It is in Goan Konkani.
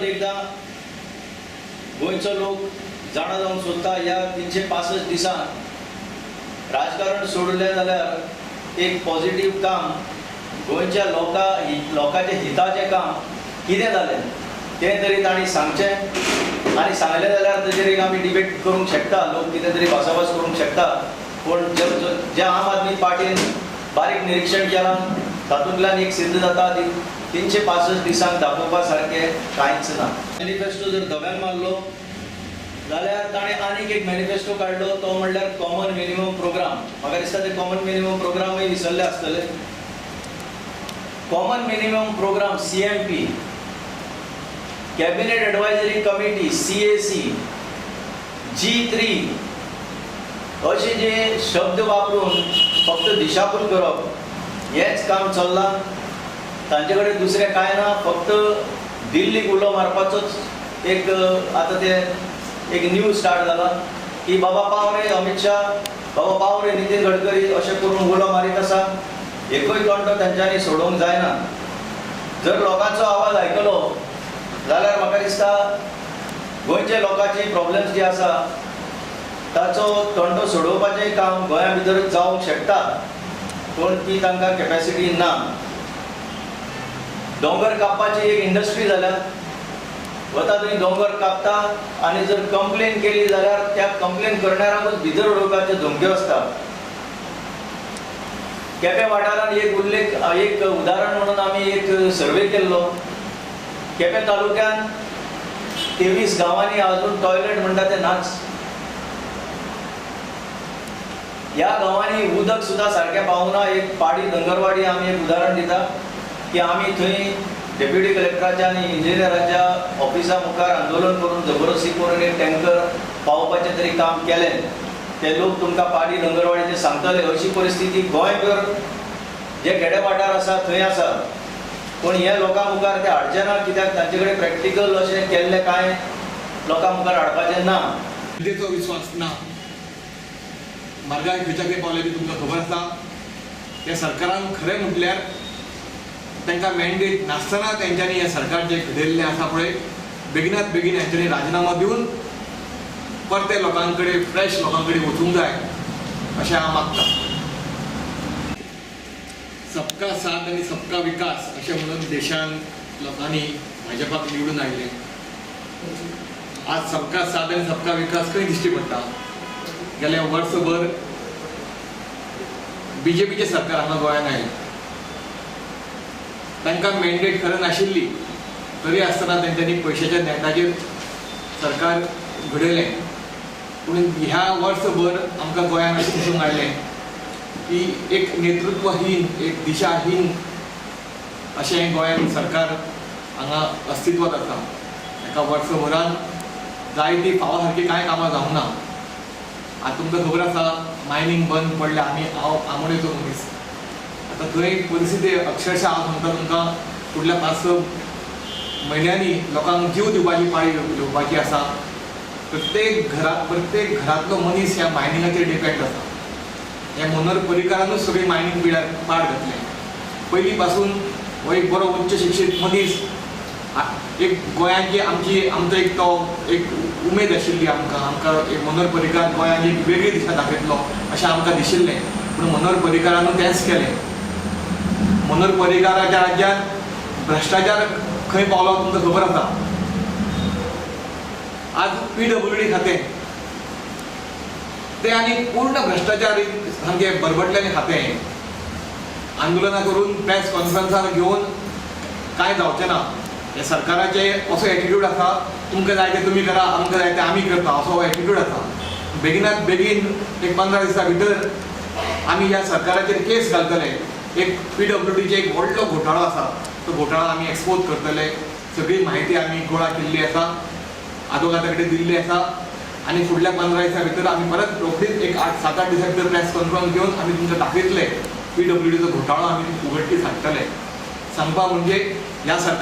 एकदां गोंयचो लोक जाणा जावंक सोदता, ह्या 365 दिसांत राजकारण सोडलें जाल्यार एक पॉझिटीव काम, गोंयच्या लोकांच्या हिताचें काम कितें जालें तें तरी तांणी सांगचें. आनी सांगलें जाल्यार ताचेर एक आमी डिबेट करूंक शकता, लोक कितें तरी भासाभास करूंक शकता. पूण जे आम आदमी पार्टीन बारीक निरिक्षण केलां तातूंतल्यान एक सिद्ध जाता ती 365 दिसांक दाखोवपा सारकें कांयच ना. मॅनिफेस्टो जर धव्यान मारलो जाल्यार ताणें आनीक एक मॅनिफेस्टो काडलो, तो म्हणल्यार कॉमन मिनिमम प्रोग्राम. म्हाका दिसता ते कॉमन मिनिमम प्रोग्रामूय विसरले आसतले. Common minimum programme CMP, cabinet advisory committee CAC, G3 अशे जे शब्द वापरून फक्त दिशाभूल करप हेंच काम चल्लां. तांचे कडेन दुसरें कांय ना, फक्त दिल्लीक उलो मारपाचोच एक आतां ते एक न्यूज स्टार्ट जाला की बाबा पाव रे अमित शाह, बाबा पाव रे नितीन गडकरी अशें करून उलो मारीत आसा. एकूय तंटो तेंच्यांनी सोडोवंक जायना. जर लोकांचो आवाज आयकलो जाल्यार म्हाका दिसता गोंयच्या लोकांची प्रॉब्लम्स जी आसा ताचो तंटो सोडोवपाचें काम गोंया भितर जावंक शकता, पूण ती तांकां कॅपॅसिटी ना. दोंगर कापपाची एक इंडस्ट्री जाल्या, वता थंय दोंगर कापता आनी जर कंप्लेन केली जाल्यार त्या कंप्लेन करणाऱ्यांकूच भितर उडोवपाच्यो धमक्यो आसता. केपें वाठारांत एक उल्लेख, एक उदाहरण म्हणून आमी एक सर्वे केल्लो. केपें तालुक्यांत 23 गांवांनी अजून टॉयलेट म्हणटा ते नाच. ह्या गांवांनी उदक सुद्दां सारकें पावना. एक पाडी धंगरवाडी आमी एक उदाहरण दिता की आमी थंय डेप्युटी कलेक्टराच्या आनी इंजिनियराच्या ऑफिसा मुखार आंदोलन करून जबरदस्ती करून एक टँकर पावोवपाचें तरी काम केलें. ते लोक तुमकां पाडी धंगरवाडीचे सांगतले. अशी परिस्थिती गोंयभर जे खेडे वाठार आसा थंय आसा, पूण हे लोकां मुखार ते हाडचे ना, कित्याक तांचे कडेन प्रॅक्टिकल अशें केल्लें कांय लोकां मुखार हाडपाचें ना. जनतेचो विश्वास ना, म्हारगाय खंयच्या खंय पावल्या ती तुमकां खबर आसा. त्या सरकारान खरें म्हटल्यार तांकां मॅन्डेट नासतना तेंच्यांनी हें सरकार जें घडयल्लें आसा पळय, बेगिनात बेगीन हेंच्यांनी राजिनामो दिवन परते लोकां कडेन, फ्रेश लोकां कडेन वचूंक जाय अशें हांव मागतां. सबका साथ आनी सबका विकास अशें म्हणून देशान लोकांनी भाजपाक निवडून हाडलें. आज सबका साथ आनी सबका विकास खंय दिश्टी पडटा? गेल्या वर्सभर बीजेपीचें सरकार हांगा गोंयांत आयलें, तांकां मॅन्डेट खरें नाशिल्ली, तरी आसतना तेंच्यांनी पयशाच्या नेटाचेर सरकार घडयलें. पूण ह्या वर्सभर आमकां गोंयांत अशें दिसूंक आयलें की एक नेतृत्वहीन, एक दिशाहीन अशें गोंयांत सरकार हांगा अस्तित्वांत आसा. एका वर्सभरान जायती फावो सारकी कांय कामां जावंक ना. आतां तुमकां खबर आसा मायनींग बंद पडलें. आमी, हांव आमोणेचो मनीस, आतां थंय परिस्थिती अक्षरशः हांव सांगता तुमकां, फुडल्या 5-6 म्हयन्यांनी लोकांक जीव दिवपाची पाळी येवपाची आसा. प्रत्येक घरांतलो मनीस ह्या मायनिंगाचेर डिपेंड आसा. ह्या मनोहर पर्रीकारानूच सगळी मायनींग पिड्यार पाड घातलें. पयलीं पासून हो एक बरो उच्च शिक्षीत मनीस, एक गोंयांची आमची, आमचो एक तो एक उमेद आशिल्ली आमकां, आमकां एक मनोहर पर्रीकार गोंयांक एक वेगळी दिशा दाखयतलो अशें आमकां दिशिल्लें. पूण मनोहर पर्रीकारानूच तेंच केलें. मनोहर पर्रीकाराच्या राज्यांत भ्रश्टाचार खंय पावलो तुमकां खबर आसा. आज PWD खातें तें आनी पूर्ण भ्रश्टाचार सामकें बरबटल्यानी खातें. आंदोलनां करून प्रेस कॉन्फरन्सां घेवन कांय जावचें ना. हे सरकाराचे असो एटिट्यूड आसा, तुमकां जाय तें तुमी करा, आमकां जाय तें आमी करता, असो एटिट्यूड आसा. बेगिनात बेगीन एक 15 दिसां भितर आमी ह्या सरकाराचेर केस घालतले. एक PWDचे एक व्हडलो घोटाळो आसा, तो घोटाळो आमी एक्सपोज करतले. सगळी म्हायती आमी गोळा केल्ली आसा, आदवोगादा कडेन दिल्ली आसा आनी फुडल्या 15 दिसां भितर आमी परत रोखडीच एक 7-8 दिसां भितर प्रेस कॉन्फरन्स घेवन आमी तुमकां दाखयतले PWDचो घोटाळो आमी उगडटीस हाडटले. सांगपा म्हणजे ह्या सरकार